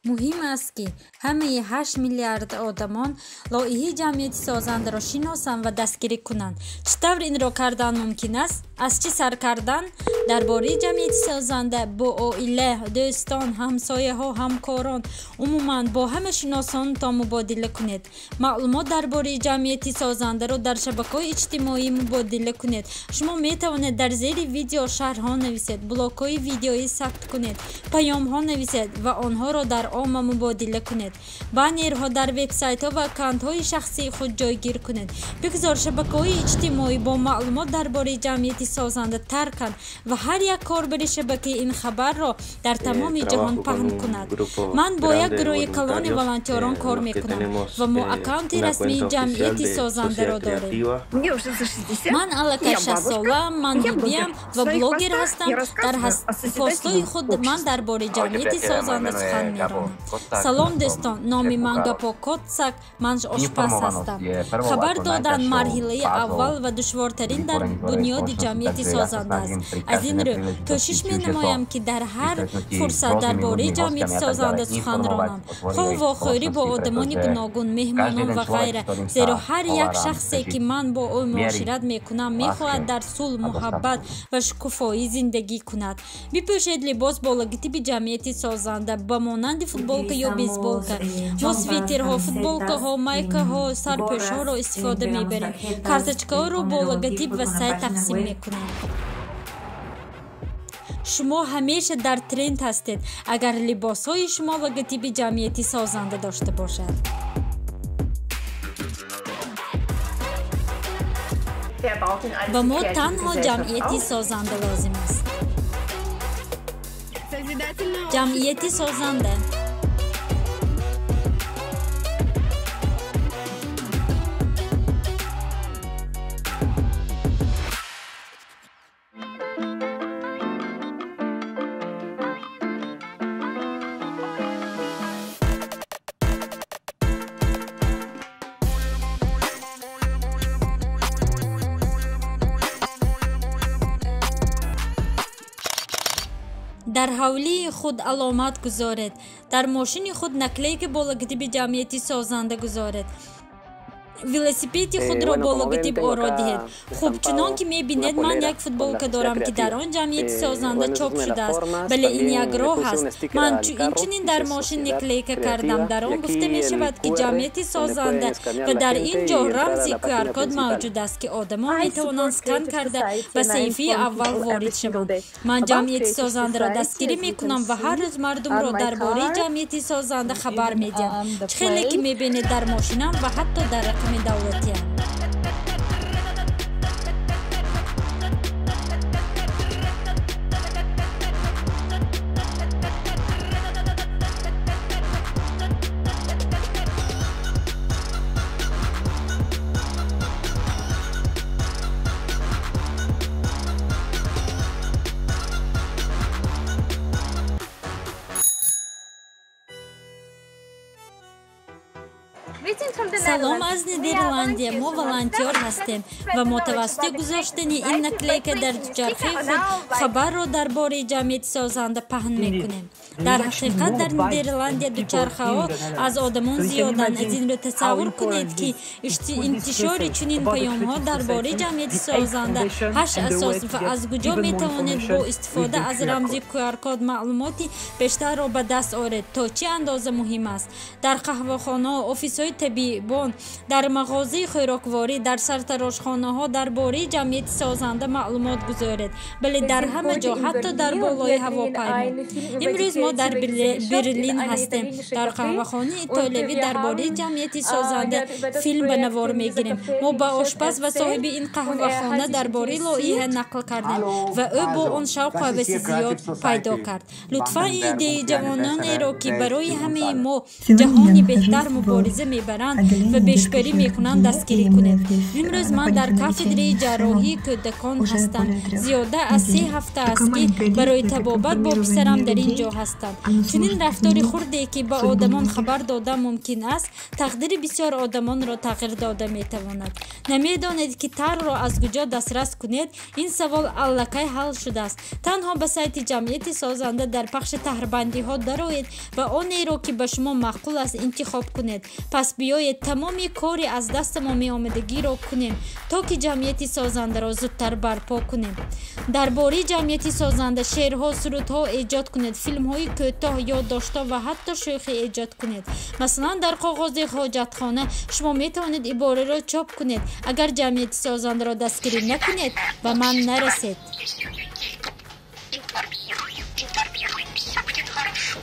Муҳим аст, ки ҳамаи 8 миллиард одамон лоиҳаи ҷамъияти созандаро шиносанд ва дастгирӣ кунанд. Чӣ тавр инро кардан мумкин аст? Аз чӣ сар кардан? Дар бораи ҷамъияти созанда бо оила, дӯстон, ҳамсояҳо, ҳамкорон, умуман бо ҳама шиносонтон мубодила кунед. Маълумот дар бораи ҷамъияти созандаро дар шабакаҳои иҷтимоӣ мубодила кунед. Шумо метавонед дар зери видео шарҳҳо нависед, блогҳои видеоӣ сабт кунед, паёмҳо нависед ва онҳоро дар омма мубодила кунед. Баннерҳо дар вебсайтҳо ва аккаунтҳои шахсии худ ҷойгир кунед. Бигзор шабакаҳои иҷтимоӣ бо маълумот дар бораи ҷамъияти созанда тарканд ва ҳар як корбари шабакаи ин хабарро дар тамоми ҷаҳон паҳн кунад. Ман бо як гурӯҳи калони волонтёрон кор мекунам ва мо аккаунти расмии ҷамъияти созандаро дорем. Ман аллакай 60-солаам, ман бибиам ва блогер ҳастам. Дар постҳои худ ман дар бораи ҷамъияти созанда сухан меронам. Салом, дӯстон, номи ман Гапо Котсак, ман ошпаз ҳастам. Хабар додан марҳилаи аввал ва душвортарин дар бунёди ҷамъияти созанда аст. Аз ин рӯ кӯшиш менамоям, ки дар ҳар фурсат дар бораи ҷамъияти созанда сухан ронам, хоҳ вохӯрӣ бо одамони гуногун, меҳмонон ва ғайра, зеро ҳар як шахсе, ки ман бо ӯ муошират мекунам, мехоҳад дар сулҳ, муҳаббат ва шукуфоӣ зиндагӣ кунад. Бипӯшед либос бо логотипи ҷамъияти созанда, ба монанди футболка ё бейсболка. Мо свитерҳо, футболкаҳо, майкаҳо, сарпӯшҳоро истифода мебарем. Карточкаҳоро бо логотип ва сайт тақсим мекунем. Шумо ҳамеша дар тренд ҳастед, агар либосҳои шумо логотипи ҷамъияти созанда дошта бошад. Ба мо танҳо ҷамъияти созанда лозим аст. Ҷамъияти созанда. Дар ҳавлии худ аломат гузоред. Дар мошини худ наклейка бо логотипи ҷамъияти созанда гузоред. Велосипеди худро бо логотип оро диҳед. Хуб, чунон ки мебинед, ман як футболка дорам, ки дар он ҷамъияти созанда чоп шудааст. Бале, ин як роҳ аст. Ман инчунин дар мошин наклейка кардам. Дар он гуфта мешавад, ки ҷамъияти созанда, ва дар ин ҷо рамзи QR-код мавҷуд аст, ки одамон метавонанд скан карда ба саҳифаи аввал ворид шаванд. Ман ҷамъияти созандаро дастгирӣ мекунам ва ҳар рӯз мардумро дар бораи ҷамъияти созанда хабар медиҳам. Чӣ хеле ки мебинед, дар мошинам ва ҳатто дар рақами давлатиам. Салом аз Нидерландия. Мо волонтёр ҳастем ва мо тавассути гузоштани ин наклейка дар дучархаи худ хабарро дар бораи ҷамъияти созанда паҳн мекунем. Дар ҳақиқат, дар Нидерландия дучархаҳо аз одамон зиёданд. Аз ин рӯ тасаввур кунед, ки интишори чунин паёмҳо дар бораи ҷамъияти созанда ҳашт асос ва аз куҷо метавонед бо истифода аз рамзи QR-код маълумоти бештарро ба даст оред, то чӣ андоза муҳим аст. Дар қаҳвахонаҳо, офисҳои табибон, дар мағозаи хӯрокворӣ, дар сартарошхонаҳо дар бораи ҷамъияти созанда маълумот гузоред. Бале, дар ҳама ҷо, ҳатто дар болои ҳавопаймо. Имрӯз мо дар Берлин ҳастем. Дар қаҳвахонаи итолиявӣ дар бораи ҷамъияти созанда филм ба навор мегирем. Мо ба ошпаз ва соҳиби ин қаҳвахона дар бораи лоиҳа нақл кардем ва ӯ бо он шавқу ҳаваси зиёд пайдо кард. Лутфан, идеяи ҷавононеро, ки барои ҳамаи мо ҷаҳони беҳтар мубориза мебаранд Отделение ва бешпарӣ детской мекунанд хирургии, дастгирӣ и мы кунед. здесь Имрӯз ман дар находимся на кафедраи лечении с ҷарроҳии сыном кӯдакон уже ҳастам. более 3 Зиёда аз 3 недель. ҳафта Такое аст, ки маленькое барои действие, как табобат бо писарам информирование дар ин людей, ҷо ҳастам. оно Чунин сможет рафтори изменить хурде, ки ба судьбу одамон многих. хабар дода мумкин аст, тақдири бисёр одамонро тағйир дода метавонад. Намедонед, ки тарҳро аз куҷо дастрас кунед? Ин савол аллакай ҳал шудааст. Танҳо ба сайти ҷамъияти созанда дар пахши таҳрбандиҳо дароед ва онеро, ки ба шумо маъқул аст, интихоб кунед. Пас биёед тамоми кори аз дастамон меомадагиро кунем, то ки ҷамъияти созандаро зудтар барпо кунем. Дар бораи ҷамъияти созанда шеърҳо, сурудҳо эҷод кунед, филмҳои кӯтоҳ, ёддоштҳо ва ҳатто шӯхӣ эҷод кунед. Масалан, дар коғози ҳоҷатхона шумо метавонед ибораро чоп кунед: «Агар ҷамъияти созандаро дастгирӣ накунед, ба ман нарасед». Информирую, всё будет хорошо.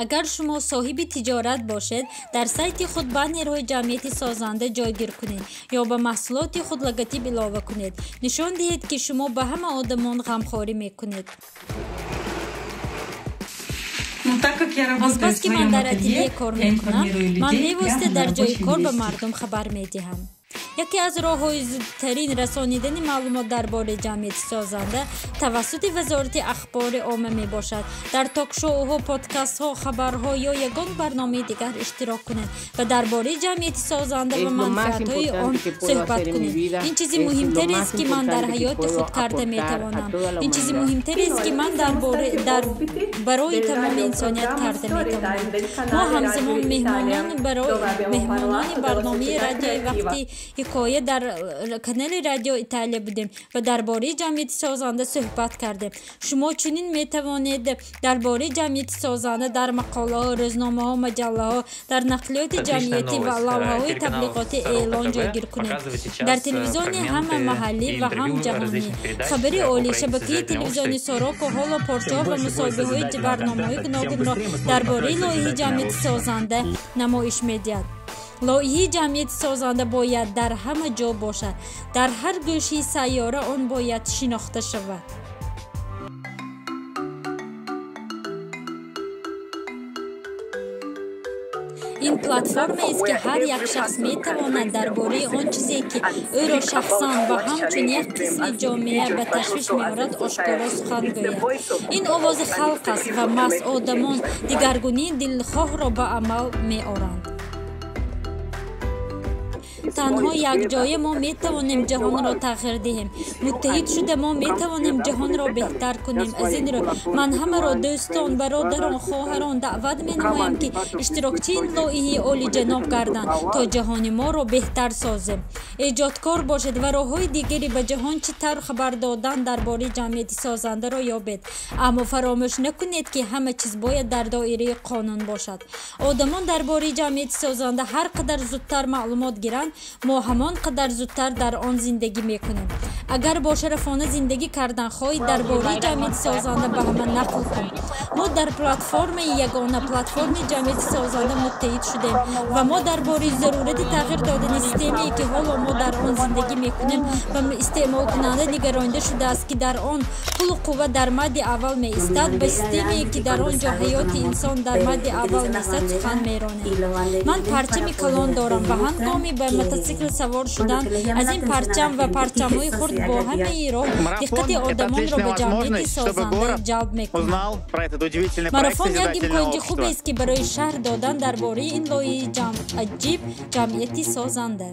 Агар шумо соҳиби тиҷорат бошед, дар сайти худ баннерҳои ҷамъияти созанда ҷойгир кунед ё ба маҳсулоти худ логотип илова кунед. Нишон диҳед, ки шумо ба ҳама одамон ғамхорӣ мекунед. Ну, так как я работаю в Азбаски ман своем дар ателье ателье, кор я мекунам, информирую ман людей бевосита прямо на дар ҷои рабочем кор ба месте. мардум хабар медиҳам. Яке аз роҳҳои зудтарин расонидани маълумот дар бораи ҷамъияти созанда тавассути Вазорати ахбори омма мебошад. Дар ток-шоуҳо, подкастҳо, хабарҳо ё ягон барномаи дигар иштирок кунед ва дар бораи ҷамъияти созанда Es ва lo más манфиатҳои он importante que puedo суҳбат hacer en mi кунед. vida, Ин чизи es lo муҳимтарест, más ки ман дар importante que ҳаёти puedo худ карда aportar a метавонам. toda la Ин чизи humanidad. муҳимтарест, ки ман дар дар барои тамоми инсоният карда метавонам. Мо ҳамзамон меҳмонони барномаи радиои «Вақти ҳикоя» дар канали Радио Италия будем ва дар бораи ҷамъияти созанда суҳбат кардем. Шумо чунин метавонед дар бораи ҷамъияти созанда дар мақолаҳо, рӯзномаҳо, маҷаллаҳо, дар нақлиёти Отличная ҷамъиятӣ ва новость. лавҳаҳои Телеканал таблиғотӣ Сорока эълон ТВ ҷойгир кунед. показывает сейчас Дар телевизиони ҳама фрагменты маҳаллӣ и ва ҳам интервью ҷаҳонӣ. различных передач Хабари о олӣ: проекте шабакаи «Созидательное телевизиони общество». Сороко ҳоло порчаҳо Чем ва больше будет мусоҳибаҳои созидательного барномаҳои контента, тем гуногунро быстрее мы дар сможем бораи построить лоиҳаи созидательное ҷамъияти общество. созанда намоиш медиҳад. Лоиҳаи ҷамъияти созанда бояд дар ҳама ҷо бошад. Дар ҳар гӯшаи сайёра он бояд шинохта шавад. Ин платформаест, ки ҳар як шахс метавонад дар бораи он чизе, ки ӯро шахсан ва ҳамчун як қисми ҷомеа ба ташвиш меорад, ошкоро сухан гӯяд. Ин овози халқ аст ва маҳз одамон дигаргунии дилхоҳро ба амал меоранд. Танҳо якҷоя мо метавонем ҷаҳонро тағйир диҳем. Муттаҳид шуда мо метавонем ҷаҳонро беҳтар кунем. Аз ин рӯ ман ҳамаро, дӯстон, бародарон, хоҳарон, даъват менамоям, ки иштирокчии ин лоиҳаи олиҷаноб гарданд, то ҷаҳони моро беҳтар созем. Эҷодкор бошед ва роҳҳои дигари ба ҷаҳон чӣ тавр хабар додан дар бораи ҷамъияти созандаро ёбед. Аммо фаромӯш накунед, ки ҳама чиз бояд дар доираи қонун бошад. Одамон дар бораи ҷамъияти созанда ҳар қадар зудтар маълумот гиранд, мо ҳамон қадар зудтар дар он зиндагӣ мекунем. Агар бошарафона зиндагӣ кардан хоҳӣ, дар бораи ҷамъияти созанда ба ҳама нақл кун. Мо дар платформаи ягона, платформаи ҷамъияти созанда, муттаҳид шудем ва мо дар бораи зарурати тағйир додани системае, ки ҳоло мо дар он зиндагӣ мекунем ва истеъмолкунанда нигаронида шудааст, ки дар он пулу қувва дар мадди аввал меистад, ба системае, ки дар он ҷо ҳаёти инсон дар мадди аввал меистад, сухан меронем. Ман парчами калон дорам ва ҳангоми ба мотосикл савор шудан аз ин парчам ва парчамҳои хурд бо ҳамаи роҳ Марафон диққати – это одамонро отличная ба ҷамъияти возможность, чтобы созанда город ҷалб мекунам. узнал про этот удивительный проект Марафон як «Созидательное имконияти общество». хубест, ки барои шарҳ додан дар бораи ин лоиҳаи аҷиб ҷамъияти созанда.